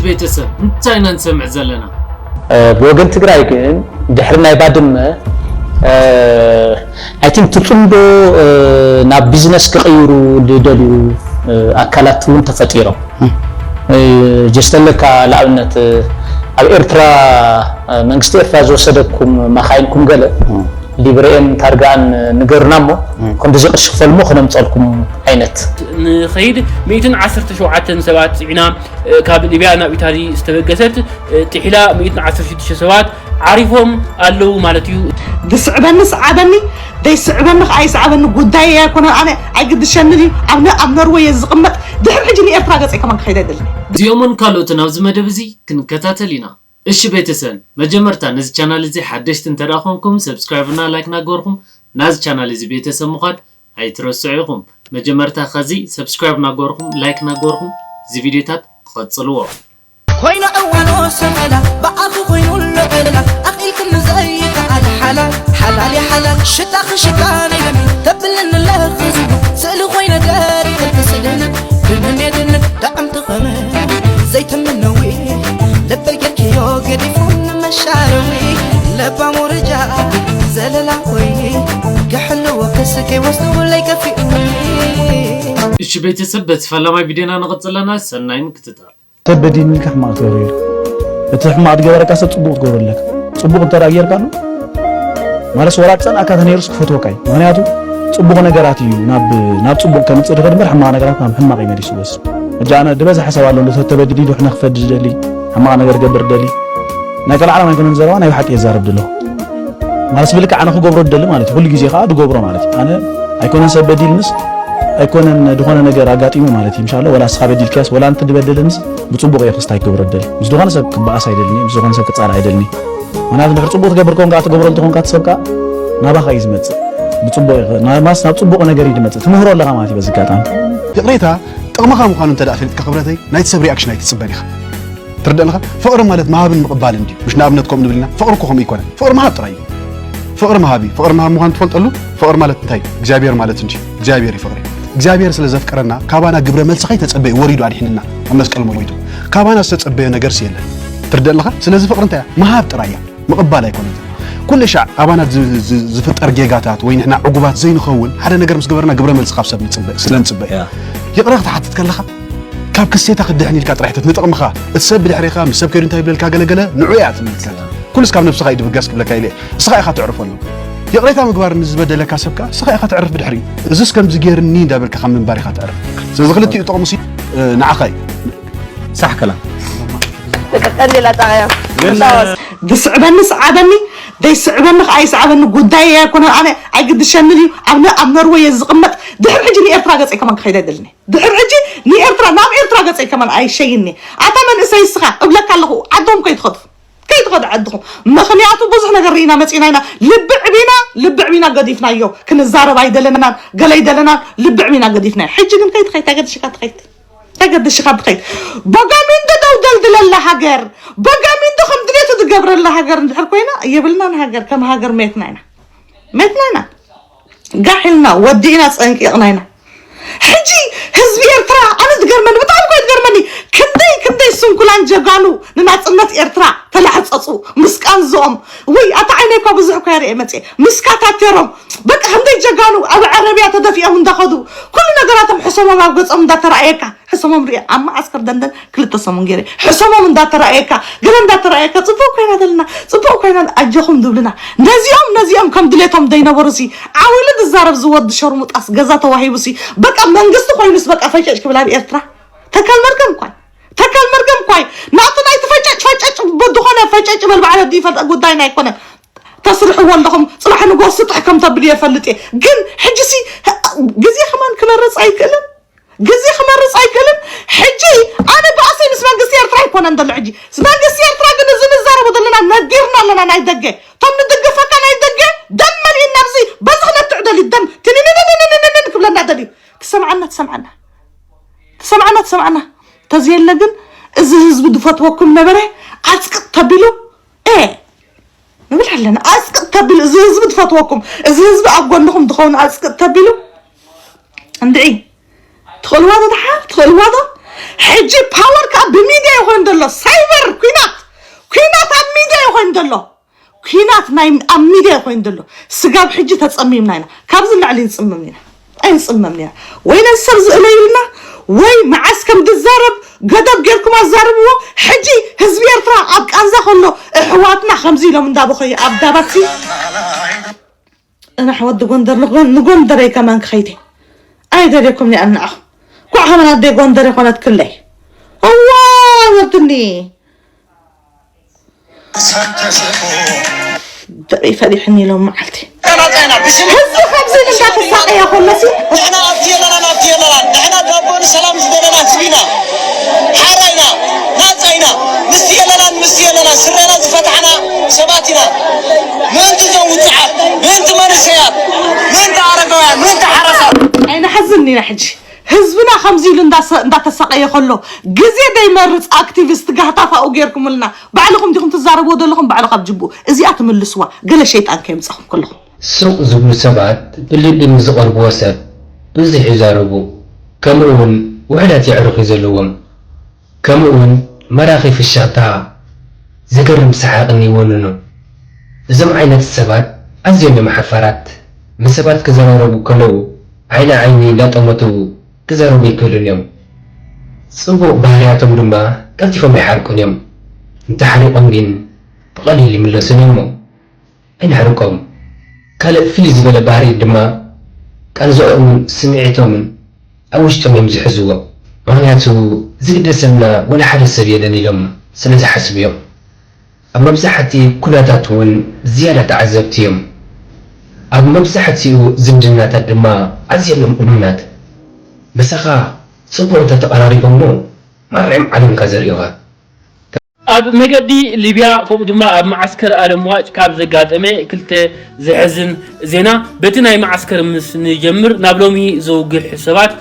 ቤተሰብ እንታይ ኢና ንሰምዕ ዘለና? ብወገን ትግራይ ግን ድሕሪ ናይ ባድመ I think እቲ ፅምዶ ናብ ቢዝነስ ክቕይሩ ዝደልዩ ኣካላት እውን ተፈጢሮም። ጀስተለካ ንኣብነት ኣብ ኤርትራ መንግስቲ ኤርትራ ዝወሰደኩም መኻይንኩም ገለ ሊብሬኤን ታርጋን ንገሩና እሞ ከምዚ ቅርሺ ክፈልሞ ክነምፀልኩም ዓይነት። ንኸይድ ሚእትን ዓሰርተ ሸውዓተን ሰባት ፅዒና ካብ ሊብያ ናብ ኢታሊ ዝተበገሰት ጥሒላ ሚእትን ዓሰርተ ሽዱሽተ ሰባት ዓሪፎም ኣለዉ ማለት እዩ። ዝስዕበኒ ስዓበኒ ዘይስዕበኒ ከዓ ይስዓበኒ ጉዳይ ኣይኮነን ኣነ ኣይግድሸንን እዩ ኣብ ነ- ኣብ ኖርወይ እየ ዝቕመጥ ድሕሪ ሕጂ ንኤርትራ ገፀይ ከማን ክኸይድ ኣይደልን እዚኦምን ካልኦትን ኣብዚ መደብ እዚ ክንከታተል ኢና። እሺ ቤተሰብ መጀመርታ ነዚ ቻናል እዚ ሓደሽቲ እንተደኣ ኮንኩም ሰብስክራይብ እና ላይክ ናገርኩም ናዚ ቻናል እዚ ቤተሰብ ምዃን ኣይትረስዑ ኢኹም። መጀመርታ ኸዚ ሰብስክራይብ ናገርኩም ላይክ ናገርኩም እዚ ቪድዮታት ክቐጽልዎ። ኮይነ እዋኖ ሰቐላ ብኣኺ ኮይኑ ለቐለላ ኣኺልክኒ ዘይከኣል ሓላል ሓላል የሓላል ሽታኺ ሽታ ናይ ደሚ ተብልኒ ለኽዝቡ ስእሊ ኮይነ ገሪኽልኪ ስእልኒ ድንን የድንን ጣዕምቲ ኸመ ዘይትምነዊ ልበይ ጌርክዮ ገዲፎም ንመሻረዊ ለባም ወረጃ ዘለላ ኮይኒ ክሕልዎ ከስከይ ወስድውለይ ከፊኡኒ እሺ ቤተሰብ በቲ ፈላማይ ቪድዮና ንቐጽለና ሰናይ ምክትታል። ተበዲልኒ ኢልካ ሕማቕ ትገብሮ የለን። እቲ ሕማቕ ዝገበረካ ሰብ ጽቡቕ ትገብሮ ኣለካ። ጽቡቕ እንተ ደኣ ጌርካሉ ማለትስ ወላ ክጸልኣካ ተነይሩስ ክፈትወካ እዩ። ምኽንያቱ ጽቡቕ ነገራት እዩ ናብ ናብ ጽቡቕ ከምጽእ ዝኽእል እምበር ሕማቕ ነገራት ናብ ሕማቕ እዩ መሊሱ ዝወስድ። ሕጂ ኣነ ዝበዝሐ ሰብ ኣሎ እንዶ ተበዲሉ ኢሉ ሕነ ክፈዲ ዝደሊ ሕማቕ ነገር ክገብር ዝደሊ ናይ ቀልዓለም ኣይኮነን ዘረባ ናይ ብሓቂ የዛርብ ዘለኹ። ማለት ብልክዕ ኣነ ክገብሮ ዝደሊ ማለት እዩ። ኩሉ ግዜ ከዓ ዝገብሮ ማለት እዩ። ኣነ ኣይኮነን ሰብ በዲልንስ ኣይኮነን ዝኾነ ነገር ኣጋጢሙ ማለት እዩ። ምሻሎ ወላ እስኻ በዲልካስ ወላ እንት ዝበደለንስ ብጽቡቕ እየ ክስታይ ክገብሮ ዝደሊ። ምስ ዝኾነ ሰብ ክበኣስ ኣይደልን እየ። ምስ ዝኾነ ሰብ ክጻረ ኣይደልን እየ። ምክንያቱ ድሕሪ ጽቡቕ ትገብር ኮንካ ትገብሮ እንተኾንካ እቲ ሰብ ከዓ ናባኻ እዩ ዝመጽእ። ብጽቡቕ እዩ። ማስ ናብ ጽቡቕ ነገር እዩ ዝመጽእ። ትምህሮ ኣለኻ ማለት እዩ በዚ ኣጋጣሚ። ይቕሬታ ጥቕምኻ ምዃኑ እንተ ደኣ ፈሊጥካ ክብረተይ ናይቲ ሰብ ሪኣክሽን ኣይትጽበን ኢኻ። ትርዳእ ኣለኻ? ፍቕሪ ማለት ምሃብን ምቕባልን ድዩ? ምሽ ንኣብነት ከምኡ ንብል ኢና? ፍቕሪ እኮ ከምኡ ኣይኮነን። ፍቕሪ ምሃብ ጥራይ እዩ። ፍቕሪ ምሃብ እዩ። ፍቕሪ ምሃብ ምዃኑ ትፈልጠሉ? ፍቕሪ ማለት እንታይ? እግዚኣብሔር ማለት እንጂ። እግዚኣብሔር እዩ ፍቕሪ። እግዚኣብሔር ስለ ዘፍቀረና ካባና ግብረ መልሲ ከይተጸበየ ወሪዱ ኣድሒንና ኣብ መስቀል ሞይቱ። ካባና ዝተጸበየ ነገርስ የለን። ትርዳእ ኣለኻ? ስለዚ ፍቕሪ እንታይ እያ? ምሃብ ጥራይ እያ። ምቕባል ኣይኮነትን። ኩሉ ሻዕ ካባና ዝ- ዝ- ዝፍጠር ጌጋታት ወይ ንሕና ዕጉባት ዘይንኸውን ሓደ ነገር ምስ ገበርና ግብረ መልሲ ካብ ሰብ ንጽበ ስለ ንጽበ እዩ። ይቕረ ክትሓትት ከለኻ ካብ ክሴታ ክትድሕን ኢልካ ጥራሕ ተት ንጥቕምኻ እቲ ሰብ ብድሕሪኻ ምስ ሰብ ከይዱ እንታይ ይብለልካ ገለገለ ንዑ እያ ትምልከት። ኩሉስ ካብ ነብስኻ እዩ ድብገስ ክብለካ ኢለ እየ። እስኻ ኢኻ ትዕርፈሉ። ይቕሬታ ምግባር ንዝበደለካ ሰብ ከኣ እስኻ ኢኻ ትዕርፍ ብድሕሪኡ። እዝስ ከምዚ ጌርኒ እንዳበልካ ካብ ምንባር ኢኻ ትዕርፍ። ስለዚ ክልቲኡ ጥቕሙሲ ንዓኻ እዩ። ሳሕ ከላ ቀሊላ ጣያ ዝስዕበኒ ስዓበኒ ዘይስዕበኒ ከዓ ይስዓበኒ ጉዳይ ኣይኮነን ኣነ ኣይግድሸንን እዩ ኣብ ኣብ ኖርወይ እየ ዝቕመጥ ድሕሪ ሕጂ ንኤርትራ ገፀይ ከማን ክኸይድ ኣይደልን ድሕሪ ሕጂ ንኤርትራ ናብ ኤርትራ ገፀይ ከማን ኣይሸይኒ ኣታ መንእሰይ እስኻ እብለካ ኣለኹ ዓዶም ከይትኸዱ ከይትኸዱ ዓድኹም ምኽንያቱ ብዙሕ ነገር ርኢና መፂና ኢና ልቢ ዕቢና ልቢ ዕቢና ገዲፍናዮ ክንዛረብ ኣይደለናን ገለ ኣይደለናን ልቢ ዕቢና ገዲፍናዮ ሕጂ ግን ከይትኸይድ ኣይገድሽካ ትኸይድ ተገድሽኻ ትኸይድ በጋሚንዶ ደው ደልድለላ ሃገር በጋሚንዶ ከም ድሌቱ ዝገብረላ ሃገር እንድሕር ኮይና የብልናን ሃገር ከም ሃገር መየትና ኢና መየትና ኢና ጋሕ ኢልና ወዲእና ፀንቂቕና ኢና ሕጂ ህዝቢ ኤርትራ ኣነ ዝገርመኒ ብጣዕሚ ኮ ዝገርመኒ ክንደይ ክንደይ ስንኩላን ጀጋኑ ንናፅነት ኤርትራ ተላሕፀፁ ምስ ቃንዝኦም ወይ ኣታ ዓይነይ እኳ ብዙሕ እኳ ርአ መፅአ ምስ ካታቴሮም በቃ ክንደይ ጀጋኑ ኣብ ዓረብያ ተደፊኦም እንዳኸዱ ኩሉ ነገራቶም ሕሰሞም ኣብ ገፆም እንዳተረኣየካ ሕሰሞም ሪአ ኣብ መዓስከር ደንደን ክልተ ሰሙን ገይረ ሕሰሞም እንዳተረኣየካ ገለ እንዳተረኣየካ ፅቡቅ ኮይና ዘለና ፅቡቅ ኮይና ኣጀኹም ዝብልና ነዚኦም ነዚኦም ከም ድሌቶም ዘይነበሩ ሲ ዓው ኢሉ ዝዛረብ ዝወዲ ሸርሙጣስ ገዛ ተዋሂቡ ሲ በቃ መንግስቲ ኮይኑስ በቃ ፈጨጭ ክብል ኣብ ኤርትራ ተካል መርገም እኳይ ተካል መርገም እኳይ ናቱ ናይ ትፈጨጭ ፈጨጭ ዝኾነ ፈጨጭ በል ባዕለ ዝፈልጠ ጉዳይና ኣይኮነን ተስርሕዎ ኣለኹም ፅባሕ ንጎ ስጥሕ ከም ተብሉ የፈልጥ እየ ግን ሕጂ ሲ ግዜ ከማን ክመርፅ ኣይክእልን ግዜ ክመርፅ ኣይክእልን ሕጂ ኣነ ባእሰይ ምስ መንግስቲ ኤርትራ ኣይኮነን ዘሎ ሕጂ መንግስቲ ኤርትራ ግን እዚ ንዛረቦ ዘለና ነጊርና ኣለና ናይ ደገ እቶም ንድግፈካ ናይ ደገ ደም መሊእና ኣብዚ በዚ ክነትዕ ደልዩ ደም ትንንንንንንን ክብለና ደልዩ ትሰምዓና ትሰምዓና ትሰምዓና ትሰምዓና ተዘየለ ግን እዚ ህዝቢ ዝፈትወኩም ነበረ ዓፅቅጥ ተቢሉ እ ንብል ኣለና ኣፅቅጥ ተቢሉ እዚ ህዝቢ ዝፈትወኩም እዚ ህዝቢ ኣብ ጎንኹም ዝኸውን ኣፅቅጥ ተቢሉ እንድዒ ትኽእልዋ ዶ ደሓር ትኽእልዋ ዶ ሕጂ ፓወር ከዓ ብሚድያ ይኾን ዘሎ። ሳይበር ኩናት፣ ኩናት ኣብ ሚድያ ይኾን ዘሎ። ኩናት ናይ ኣብ ሚድያ ይኾን ዘሎ። ስጋብ ሕጂ ተጸሚምና ኢና። ካብዚ ንላዕሊ ንጽመም ኢና። ኣይንጽመምን ኢና። ወይ ነዚ ሰብ ዝእለዩልና፣ ወይ መዓስ ከም ዝዛረብ ገደብ ጌርኩም ኣዛርብዎ። ሕጂ ህዝቢ ኤርትራ ኣብ ቃንዛ ከሎ፣ ኣሕዋትና ከምዚ ኢሎም እንዳበኸዩ ኣብ ዳባትሲ፣ ኣነ ኣሕዋት ጎንደር ንጎን-፣ ንጎንደረይ ከማን ክኸይድ እየ። ኣይደልየኩም እየ ኣናኣኹ። ኳዕ ከማን ኣደይ ጎንደር ይኾነትክለይ። እዋ ወድኒ። ደቂ ፈሊሕኒ ኢሎም መዓልቲ። ህዝቢ ከምዚ ኢሉ እንዳተሳቀየ ከሎሲ፣ ንሕና ኣብቲ የለናን ኣብቲ የለናን፣ ንሕና ዳቦን ሰላም ዝደለና ህዝቢ ኢና። ሓራ ኢና፣ ናጻ ኢና። ምስቲ የለናን ምስቲ የለናን ስረና ዝፈታሕና ሰባት ኢና። ምእንቲ እዞም ውጹዓት፣ ምእንቲ መንእሰያት፣ ምእንቲ ኣረጋውያን፣ ምእንቲ ሓረሳት። ኣይንሓዝን ኢና ሕጂ። ህዝብና ከምዚ ኢሉ እንዳሰ-፣ እንዳተሳቀየ ከሎ፣ ግዜ ደይመርጽ ኣክቲቪስት ጋህታፍ ኣብኡ ጌርኩምልና። ባዕልኹም ዲኹም ትዛረብዎ ዘለኹም፣ ባዕሉ ካብ ጅቡኡ። እዚኣ ትምልስዋ፣ ገለ ሸይጣን ከየምጻኹም ከለኹም። ስቕ ዝብሉ ሰባት ብልቢ ምስ ዝቐርብዎ ሰብ ብዙሕ ይዛረቡ፣ ከምኡ እውን ውሑዳት የዕሩኽ እዩ ዘለዎም። ከምኡ እውን ማራኺ ፍሽኽታ፣ ዘገርም ሰሓቕን ይወንኑ። እዞም ዓይነት ሰባት ኣዝዮም እዮም ሓፋራት። ምስ ሰባት ክዘራረቡ ከለዉ ዓይኒ ዓይኒ እንዳጠመቱ ክዛረቡ ኣይክእሉን እዮም። ጽቡቕ ባህርያቶም ድማ ቀልጢፎም ኣይሓርቁን እዮም። እንተሓሪቖም ግን ብቐሊል ይምለሱን እዮም እሞ ኣይነሕርቆም። ካልእ ፍልይ ዝበለ ባህሪ ድማ ቃንዝኦምን ስምዒቶምን ኣብ ውሽጦም እዮም ዝሕዝዎ። ምኽንያቱ ዝግደሰልና ወላ ሓደ ሰብ የለን ኢሎም ስለ ዝሓስቡ እዮም። ኣብ መብዛሕትኡ ኩነታት እውን ዝያዳ ተዓዘብቲ እዮም። ኣብ መብዛሕትኡ ዝምድናታት ድማ ኣዝዮም እዮም እሙናት። ምሳኻ ጽቡቕ እንተተቐራሪቦም እሞ ማርዕም ዓለምካ ዘርእዩኻ። ኣብ መገዲ ሊብያ ከምኡ ድማ ኣብ መዓስከር ኣለምዋጭ ካብ ዘጋጠመ ክልተ ዘሕዝን ዜና፣ በቲ ናይ መዓስከር ምስ ንጀምር ናብ ሎሚ ዘውግሕ ሰባት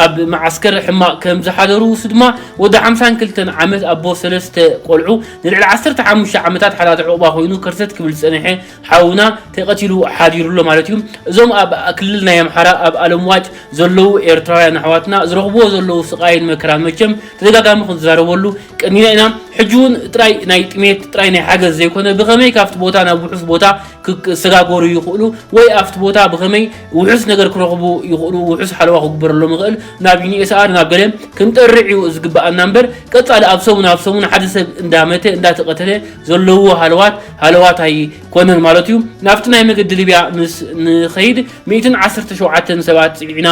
ኣብ መዓስከር ሕማቕ ከም ዝሓደሩ፣ እሱ ድማ ወዲ ሓምሳን ክልተን ዓመት ኣቦ ሰለስተ ቆልዑ ንልዕሊ ዓሰርተ ሓሙሽተ ዓመታት ሓላተ ዑቕባ ኮይኑ ከርተት ክብል ዝጸንሐ ሓውና ተቐቲሉ ሓዲሩ ኣሎ ማለት እዩ። እዞም ኣብ ክልል ናይ ኣምሓራ ኣብ ኣለምዋጭ ዘለዉ ኤርትራውያን ኣሕዋትና ዝረኽብዎ ዘለዉ ስቓይን መከራን መቸም ተደጋጋሚ ክንዛረበሉ ቀኒና ኢና። ሕጂ እውን ጥራይ ናይ ጥሜት፣ ጥራይ ናይ ሓገዝ ዘይኮነ፣ ብኸመይ ካብቲ ቦታ ናብ ውሑስ ቦታ ክሰጋገሩ ይኽእሉ ወይ ኣብቲ ቦታ ብኸመይ ውሑስ ነገር ክረኽቡ ይኽእሉ፣ ውሑስ ሓለዋ ክግበረሎም ይኽእል፣ ናብ ዩኒኤስኣር ናብ ገለ ክንጠርዕ እዩ ዝግብኣና እምበር፣ ቀጻሊ ኣብ ሰሙን ኣብ ሰሙን ሓደ ሰብ እንዳመተ እንዳተቐተለ ዘለዉ ሃለዋት፣ ሃለዋት ኣይኮነን ማለት እዩ። ናብቲ ናይ መገዲ ሊብያ ምስ ንኸይድ፣ ሚእትን ዓሰርተ ሸውዓተን ሰባት ጽዒና፣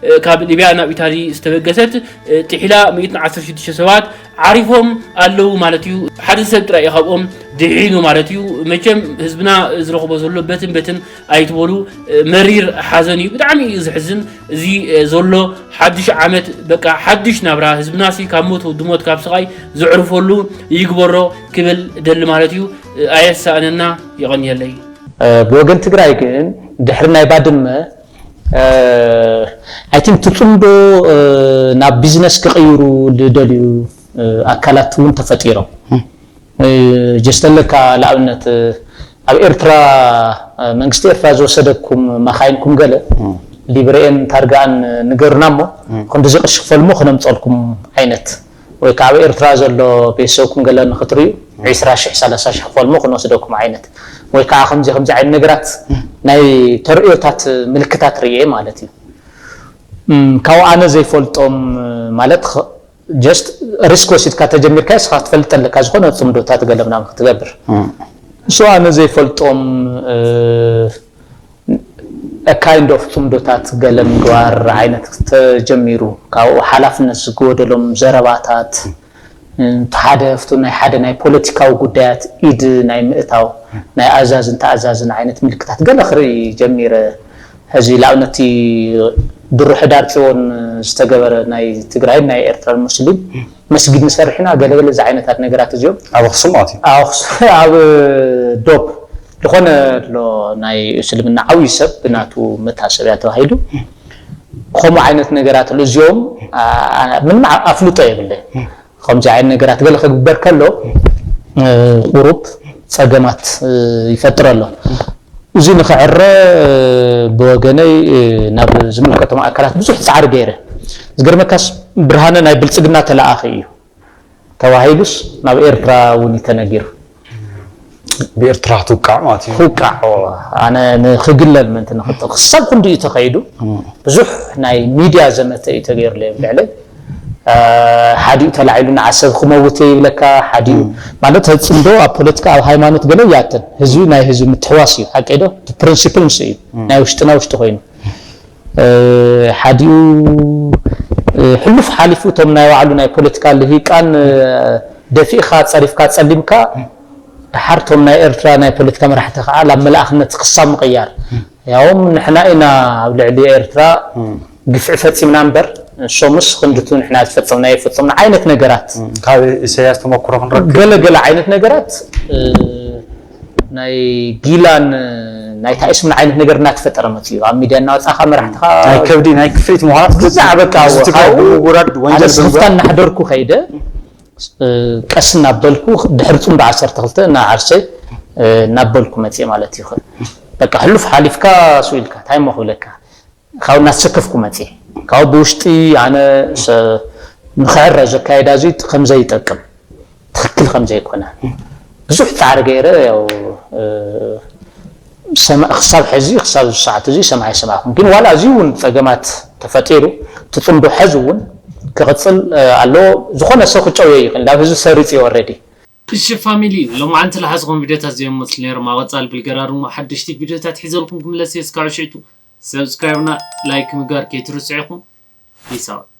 እ፣ ካብ ሊብያ ናብ ኢታሊ ዝተበገሰት፣ እ፣ ጥሒላ ሚእትን ዓሰርተ ሽዱሽተ ሰባት ዓሪፎም ኣለዉ ማለት እዩ። ሓደ ሰብ ጥራይ እዩ ካብኦም ድሒኑ ማለት እዩ። መቸም ህዝብና ዝረኽቦ ዘሎ በትን በትን ኣይትበሉ፣ እ፣ መሪር ሓዘን እዩ። ብጣዕሚ እዩ ዘሕዝን። እዚ፣ እ፣ ዘሎ ሓድሽ ዓመት፣ በቃ ሓድሽ ናብራ፣ ህዝብናሲ ካብ ሞት ወዲ ሞት፣ ካብ ስቓይ ዘዕርፈሉ ይግበሮ ክብል ደሊ ማለት እዩ። እ፣ ኣየሳእነና። የቐንየለይ። እ፣ ብወገን ትግራይ ግን ድሕሪ ናይ ባድመ፣ እ፣ ኣይ ቲንክ እቲ ጽምዶ፣ እ፣ ናብ ቢዝነስ ክቕይሩ ዝደልዩ፣ እ፣ ኣካላት እውን ተፈጢሮም። እ፣ ጀስት ኣለካ ንኣብነት፣ እ፣ ኣብ ኤርትራ፣ እ፣ መንግስቲ ኤርትራ ዝወሰደኩም መኻይንኩም ገለ ሊብሬኤን ታርጋኣን ንገሩና እሞ ክንዲዚ ቅርሺ ክፈል እሞ ክነምጸልኩም ዓይነት፣ ወይ ከዓ ኣብ ኤርትራ ዘሎ ቤተሰብኩም ገለ ንክትርእዩ ዒስራ ሽሕ ሰላሳ ሽሕ ክፈል እሞ ክንወስደኩም ዓይነት፣ ወይ ከዓ ከምዚ ከምዚ ዓይነት ነገራት ናይ ተርእዮታት ምልክታት ርእየ ማለት እዩ። እም፣ ካብኡ ኣነ ዘይፈልጦም ማለት ኸ-፣ ጀስት ሪስክ ወሲድካ ተጀሚርካ እስኻ ትፈልጥ ኣለካ ዝኾነ ጽምዶታት ገለ ምናምን ክትገብር። እም። እሱ ኣነ ዘይፈልጦም፣ እ፣ kind of ጽምዶታት ገለ ምግባር ዓይነት ተጀሚሩ፣ ካብኡ ሓላፍነት ዝጎደሎም ዘረባታት፣ እ፣ እቲ ሓደ፣ ኣብቲ ናይ ሓደ ናይ ፖለቲካዊ ጉዳያት ኢድ ናይ ምእታው፣ ናይ ኣዛዝን ተኣዛዝን ዓይነት ምልክታት ገለ ክርኢ ጀሚረ። ሕዚ ንኣብነት እቲ ድሮ ሕዳር ጽዮን ዝተገበረ ናይ ትግራይን ናይ ኤርትራን ሙስሊም መስጊድ ንሰርሕ ኢና፣ ገለገለ እዚ ዓይነታት ነገራት እዚኦም ኣብ ኣኽሱም ማለት እዩ። ኣብ ኣኽሱ-፣ ኣብ ዶብ ዝኾነ ኣሎ ናይ እስልምና ዓብዪ ሰብ ብናቱ መታሰብያ ተባሂሉ ከምኡ ዓይነት ነገራት ኣሎ። እዚኦም፣ አ-፣ አ-፣ ምንም ዓ-፣ ኣፍልጦ የብለይን። ከምዚ ዓይነት ነገራት ገለ ክግበር ከሎ፣ እ፣ ቁሩብ ጸገማት፣ እ፣ ይፈጥር ኣሎ። እዚ ንኽዕረ፣ እ፣ ብወገነይ፣ እ፣ ናብ ዝምልከቶም ኣካላት ብዙሕ ጻዕሪ ገይረ። ዝገርመካስ ብርሃነ ናይ ብልጽግና ተለኣኺ እዩ ተባሂሉስ ናብ ኤርትራ እውን እዩ ተነጊሩ። ብኤርትራ ክትውቃዕ ማለት እዩ። ክውቃዕ ኣነ ንክግለል ምእንቲ ንክጥ ክሳብ ክንዲ እዩ ተኸይዱ። ብዙሕ ናይ ሚድያ ዘመተ እዩ ተገይሩለ ኣብ ልዕለይ። ሓዲኡ ተላዒሉ ንዓሰብ ክመውት እየ ይብለካ፣ ሓዲኡ ማለት ተፅምዶ ኣብ ፖለቲካ ኣብ ሃይማኖት ገለ ያትን ህዝቢ ናይ ህዝቢ ምትሕዋስ እዩ። ሓቀይ ዶ? እቲ ፕሪንሲፕል ንሱ እዩ፣ ናይ ውሽጥና ውሽጢ ኮይኑ። ሓዲኡ ሕሉፍ ሓሊፉ እቶም ናይ ባዕሉ ናይ ፖለቲካ ልሂቃን ደፊእካ ፀሪፍካ ፀሊምካ፣ ድሓር እቶም ናይ ኤርትራ ናይ ፖለቲካ መራሕቲ ከዓ ላብ መላእክነት ክሳብ ምቕያር ያውም ንሕና ኢና ኣብ ልዕሊ ኤርትራ ግፍዒ ፈፂምና እምበር ንሶምስ ክንድቱ ንሕና ዝፈፀምና የፈፀምና ዓይነት ነገራት ካብ ኢሳያስ ተመክሮ ክንረክብ ገለገለ ዓይነት ነገራት ናይ ጊላን ናይ ታይስምን ዓይነት ነገር እናተፈጠረ መፅዩ ኣብ ሚድያ እናወፃእካ መራሕትኻ ናይ ከብዲ ናይ ክፍሊት ምዃናት ግዛዕ በቃ ትግራይ ብምውራድ ኣነ ወንጀል ስኽፍታ ብምግባር እናሕደርኩ ከይደ ቀስ እናበልኩ ድሕሪ ፅምዶ ዓሰርተ ክልተ እና ዓርሰይ እናበልኩ መፅየ ማለት ይኽእል። በቃ ሕሉፍ ሓሊፍካ ስው ኢልካ እንታይ እሞ ክብለካ ካብኡ እናተሰከፍኩ መፅየ። ካብኡ ብውሽጢ ኣነ ንኽዕረ ዘካየዳ እዚ ከምዘይጠቅም ትኽክል ከምዘይኮነ ብዙሕ ፃዕሪ ገይረ ያው ክሳብ ሕዚ ክሳብ ሰዓት እዚ ሰማይ ሰማኹም ግን ዋላ እዚ እውን ፀገማት ተፈጢሩ ትፅምዶ ሕዚ እውን ክቕፅል ኣለዎ። ዝኾነ ሰብ ክጨውዮ ይኽእል ናብ ህዝቢ ሰሪፅ እዩ already። እሺ ፋሚሊ ሎማዓንቲ ዝሓዝኹም ቪዲዮታት እዚኦም መፅሉ ነይሮም። ኣብ ቀፃሊ ብልገራርሙ ሓደሽቲ ቪዲዮታት ሒዘልኩም ክምለስ እየ። እስካብ ሽዕቱ ሰብስክራይብና ላይክ ምግባር ከይትርስዑ ኢኹም። ፒስ ኣውት።